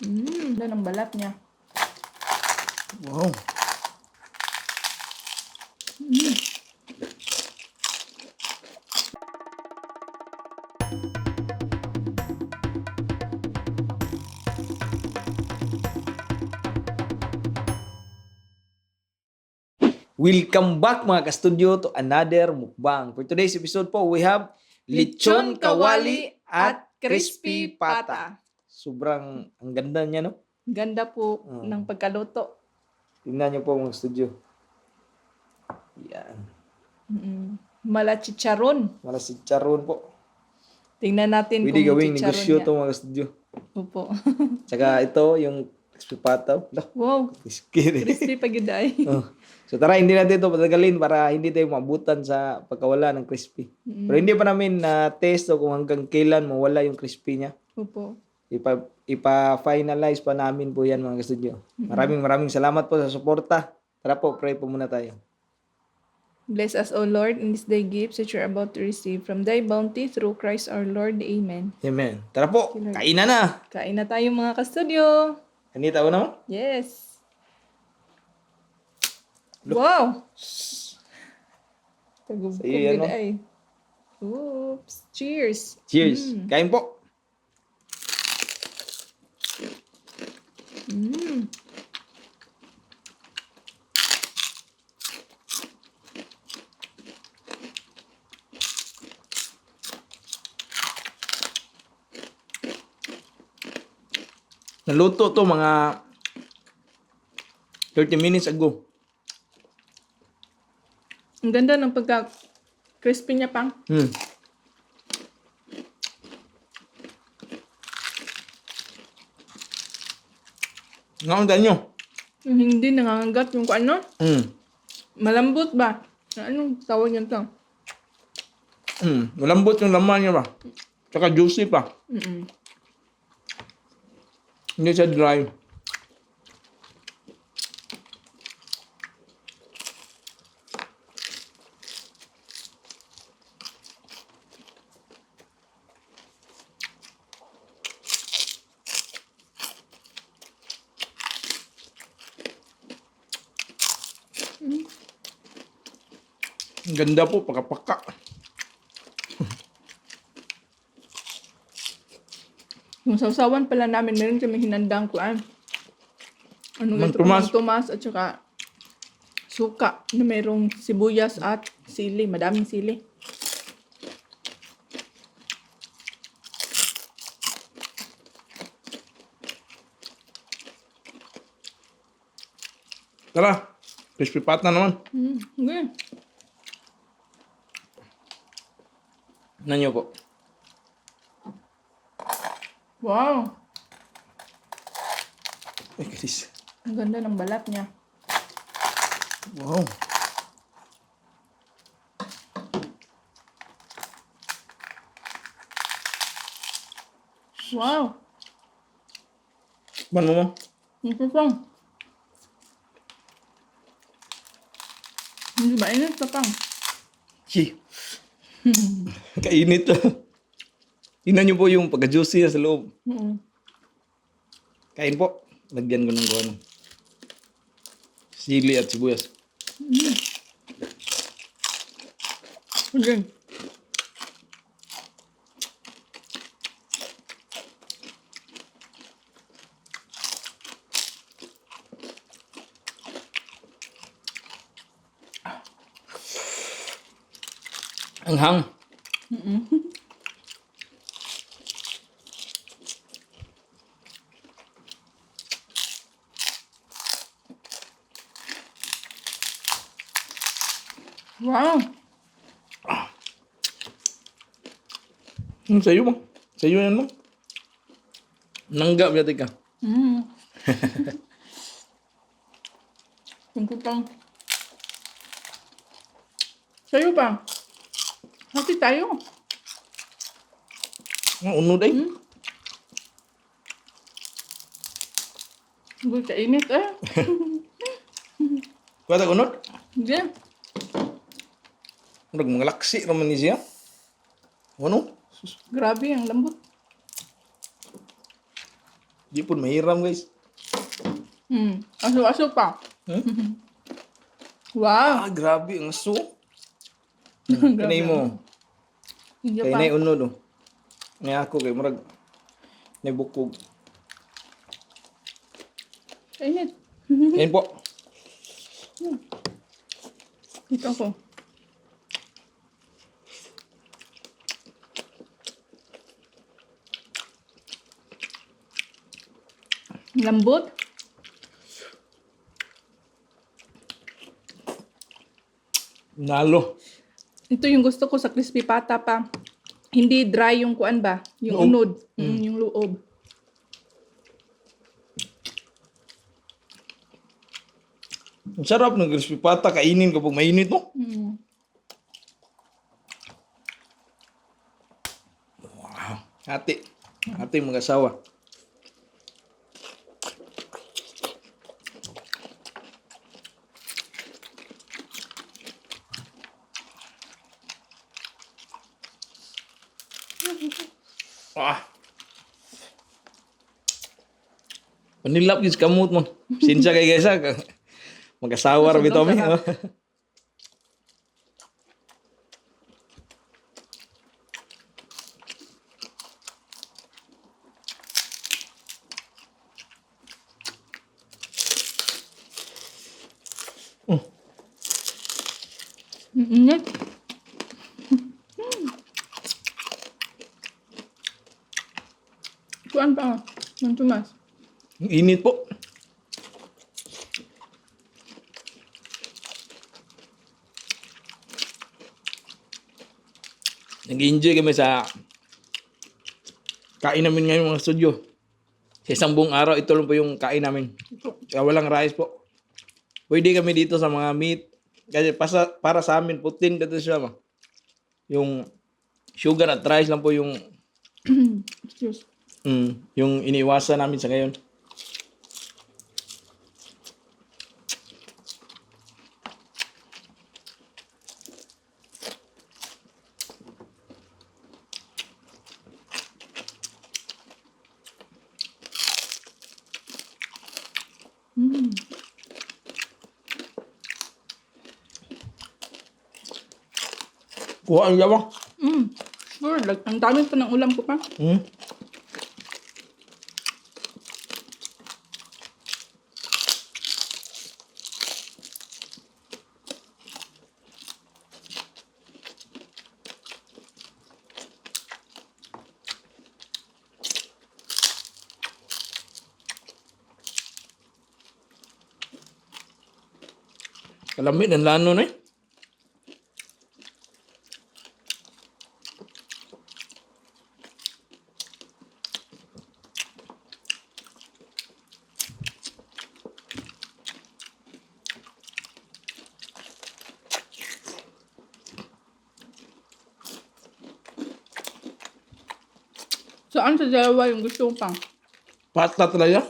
Ganda ng balat niya. Wow. Welcome back mga ka-studio to another mukbang. For today's episode po, we have lechon kawali at crispy pata. Sobrang ang ganda niya, no? Ganda po ng pagkaluto. Tingnan niyo po mga studio. Yan. Malachicharon. Mala si Charon po. Tingnan natin Pwede kung gawing chicharon negosyo niya. to mga studio. Opo. Tsaka ito, yung crispy pata. Wow, Scary. crispy pa yun ay. Oh. So tara, hindi natin ito patagalin para hindi tayo maabutan sa pagkawala ng crispy. Pero hindi pa namin na-test kung hanggang kailan mawala yung crispy niya. Opo. Ipa-finalize pa namin po yan mga ka-studio. Maraming salamat po sa suporta. Tara po, pray po muna tayo. Bless us, O Lord, in this day gifts that you're about to receive from thy bounty through Christ our Lord. Amen. Amen. Tara po, kainan na. Kain na tayo mga ka-studio. Kanita ko na. Yes. Wow! Tagubog Sa'yo yan, yun no? ay. Oops. Cheers. Cheers. Kain po. Naluto to mga 30 minutes ago. Ang ganda ng pagka-crispy niya pang. Ngayon nyo. Yung hindi nangangagat yung kung ano. Malambot ba? Anong tawag niyan to? Malambot yung laman niya ba? Tsaka juicy pa. Hindi siya dry. Ang ganda po, paka-paka. Yung sausawan pala namin, meron kami hinandang kuan. Ano Mang ito? Tomas. Mang Tomas at saka suka na mayroong sibuyas at sili. Madaming sili. Tara, crispy pata naman. Okay. Tignan niyo po. Wow! Ay, Chris. Ang ganda ng balat niya. Wow. Wow! Ban mo mo? Ito pang. Hindi ba init pa pang? Chi. Kainit to. Tingnan niyo po yung pagka-juicy sa loob. Kain po. Lagyan ko ng kuwan. Sili at sibuyas. Okay. Ang hang. Wow! Sa'yo mo. Sa'yo yan mo. Nanggap yata ka. Ito pang. Sa'yo pa. Hati tayo. Ang unod ay. Hindi ka init eh. Kuwata unod. Hindi. Mga laksi naman ni siya. Ano? Grabe ang lambot. Di po mahiram guys. Aso-aso pa. Hmm? Wow. Grabe ang aso. Grabe. Kanay mo. Hindi Kaya pa. na unod oh. May ako kay murag nabukog. Init. Yan po. Ito ako. Lambot. Nalo. Ito yung gusto ko sa crispy pata pa. Hindi dry yung kuan ba? Yung Loob. unod. Yung loob. Ang sarap ng crispy pata. Kainin kapag mainit no. Mm. Ate. Ate mga asawa. Ah. Panilap yung kamot mo. Sinsya kay guys ha. Mag-asawa rin ito kami. Sobrang Init. Kuan pa. Ng tumas. Init po. Nag-enjoy kami sa kain namin ngayon mga studio. Sa isang buong araw, ito lang po yung kain namin. Kaya walang rice po. Pwede kami dito sa mga meat. Kasi para sa amin, putin dito siya. Yung sugar at rice lang po yung Excuse. yung iniwasan namin sa ngayon. Kuha ang yawa. Sure. Ang dami pa ng ulam ko pa. Kalamit ang lano na eh. Saan sa dalawa yung gusto ko pa? Pasta talaga.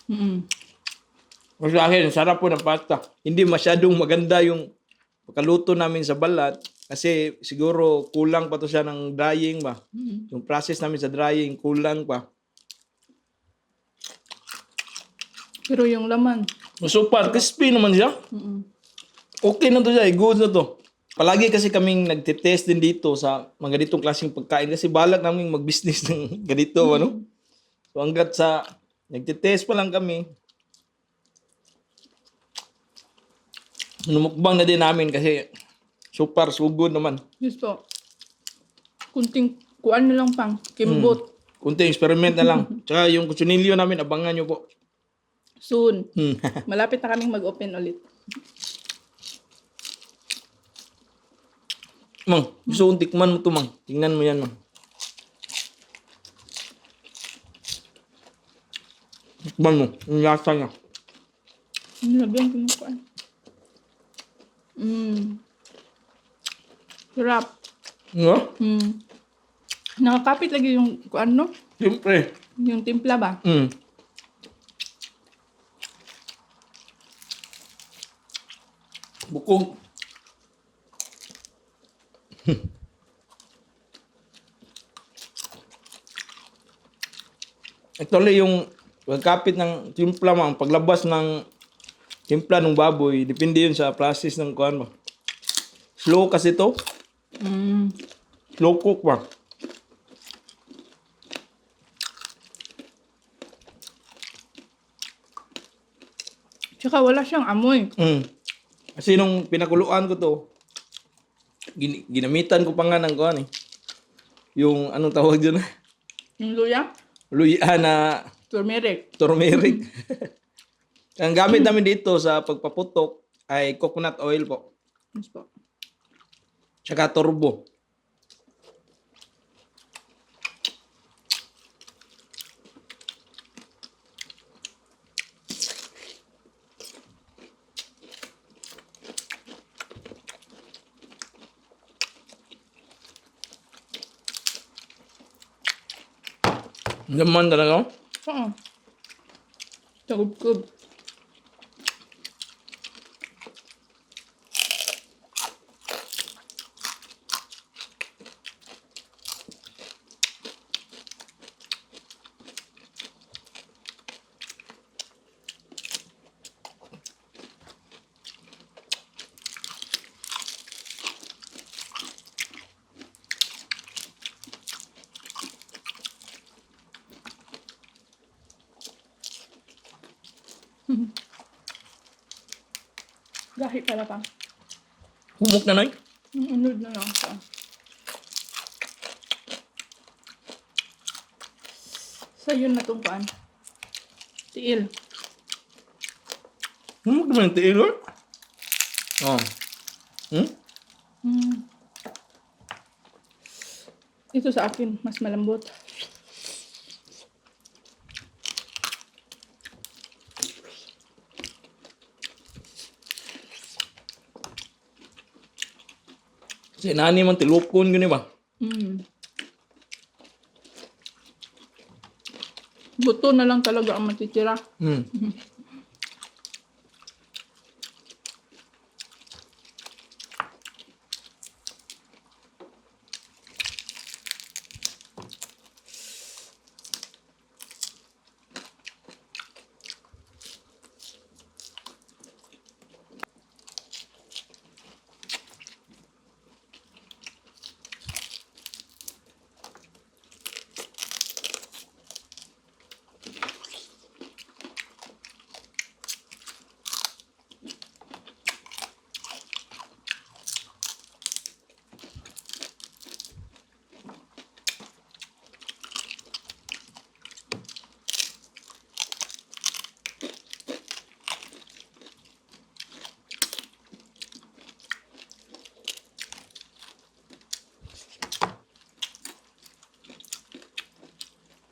Mm. Kasi akin, sarap po ng pasta. Hindi masyadong maganda yung pagkaluto namin sa balat. Kasi siguro kulang pa to siya ng drying ba. Yung process namin sa drying, kulang pa. Pero yung laman. Super crispy naman siya. Okay na to siya, good na to. Palagi kasi kaming nagtitest din dito sa mga ganitong klaseng pagkain kasi balak namin mag-business ng ganito, ano? So hanggat sa nagtitest pa lang kami, numukbang na din namin kasi super sugod naman. Yes po. Kunting kuan na lang pang. Kimbot. Kunting experiment na lang. Tsaka yung kutsunilyo namin, abangan nyo po. Soon. Malapit na kaming mag-open ulit. Mang, gusto kong tikman mo to, Mang. Tingnan mo yan, Mang. Tikman mo, yung lasa niya. Nilagyan ko ng kuan. Sarap. Nga? Nakakapit lagi yung kuan, no? Siyempre. Yung timpla ba? Bukog. Actually, yung pagkapit ng timpla mo, ang paglabas ng timpla ng baboy, depende yun sa process ng kuhan mo. Slow kasi to. Mm. Slow cook ba? Tsaka wala siyang amoy. Mm. Kasi nung pinakuluan ko to, ginamitan ko pa nga ng kuhan eh. Yung anong tawag dyan? Yung luya, Luya na turmeric. turmeric. Ang gamit namin dito sa pagpaputok ay coconut oil po. Yes po. Tsaka turbo. Naman talaga. Oo. Tagub-kub. Gahi pala pa. Humok na noy. Unod na lang siya. Sa yun na tong kuan. Tiil. Humok naman yung tiil. Oh. Hmm? Mm. Ito sa akin, mas malambot. Kasi nani man tilupon gini ba? Mm. Buto na lang talaga ang matitira. Hmm.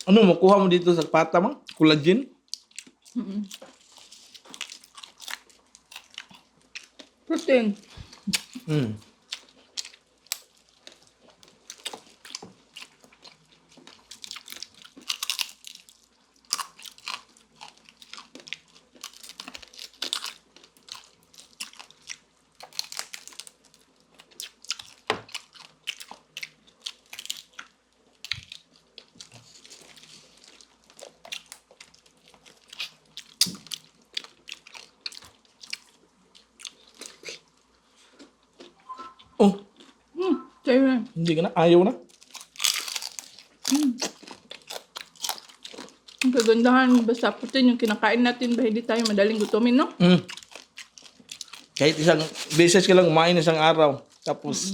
Ano makuha mo dito sa pata mang? Collagen? Mm. Protein. Hmm. Oh, Sa'yo na. hindi ka na. Ayaw na. Ang kagandahan, basta protein yung kinakain natin, ba hindi tayo madaling gutumin, no? Hmm. Kahit isang beses ka lang kumain isang araw. Tapos,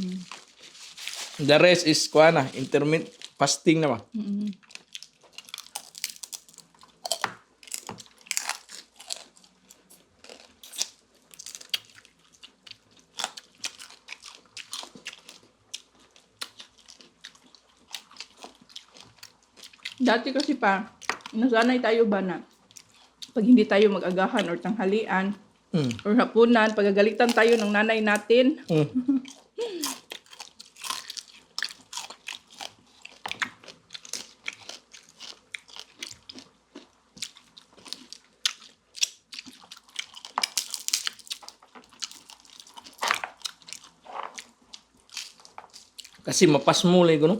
the rest is kuha na. Intermittent fasting na ba? Mm. Dati kasi pa, nasanay tayo ba na pag hindi tayo mag-agahan or tanghalian Hmm. or hapunan, pagagalitan tayo ng nanay natin. Hmm. Kasi mapas mo lang no?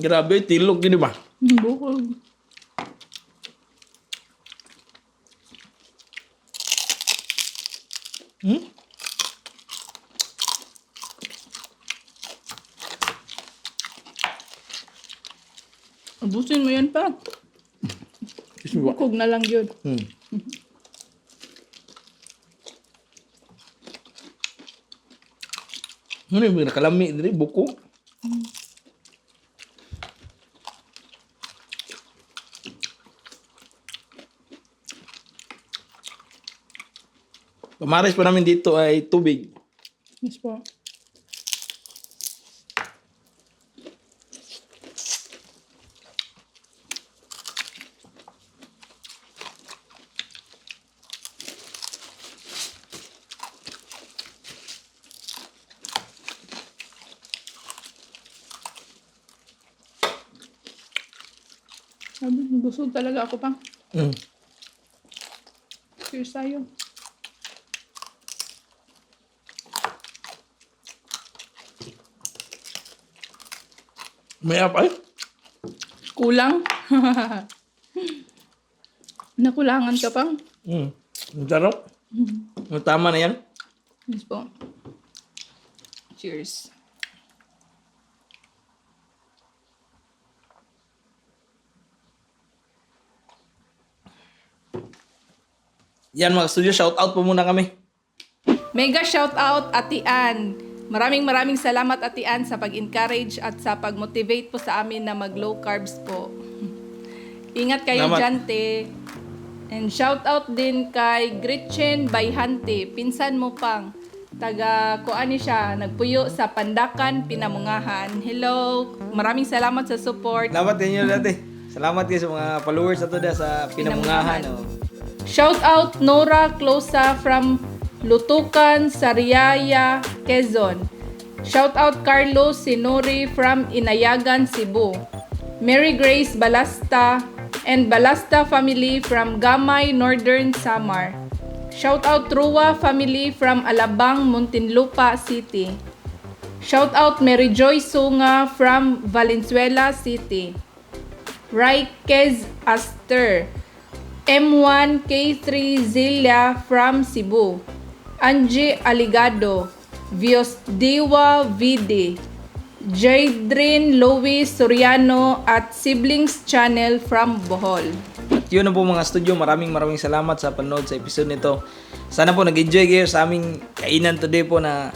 Grabe, tilog gini ba? Bukog. Hmm? Abusin mo yan pa. Kiss me ba? Bukog na lang yun. Hmm. Ano yung nakalami diri buko? Pamares pa namin dito ay tubig. Yes po. Sabi, busog talaga ako pang. Hmm. Cheers tayo. May apa eh? Kulang. Nakulangan ka pang. Hmm. Ang sarap. Tama na yan. Yes po. Cheers. Yan mga studio, shout out po muna kami. Mega shout out Ate Ann. Maraming salamat Ate Ann sa pag-encourage at sa pag-motivate po sa amin na mag-low carbs po. Ingat kayo Salamat. dyan, te. And shout out din kay Gretchen Bayhante. Pinsan mo pang. Taga, kuan ni siya, nagpuyo sa Pandakan, Pinamungahan. Hello. Maraming salamat sa support. Salamat din dati. Salamat kayo sa mga followers ato da sa Pinamungahan. Oh. Shout out Nora Closa from Lutukan, Sariaya, Quezon. Shout out Carlos Sinori from Inayagan, Cebu. Mary Grace Balasta and Balasta family from Gamay, Northern Samar. Shout out Trua family from Alabang, Muntinlupa City. Shout out Mary Joy Sunga from Valenzuela City. Raikez Aster. M1 K3 Zilla from Cebu. Angie Aligado. Viosdiwa Vide. Jadrin Louis Soriano at Siblings Channel from Bohol. At yun na po mga studio, maraming salamat sa panood sa episode nito. Sana po nag-enjoy kayo sa aming kainan today po na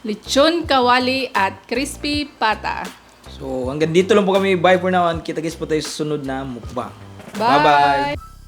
Lechon kawali at crispy pata. so hanggang dito lang po kami. Bye for now. Kita guys po tayo sa sunod na mukbang. Bye! Bye-bye.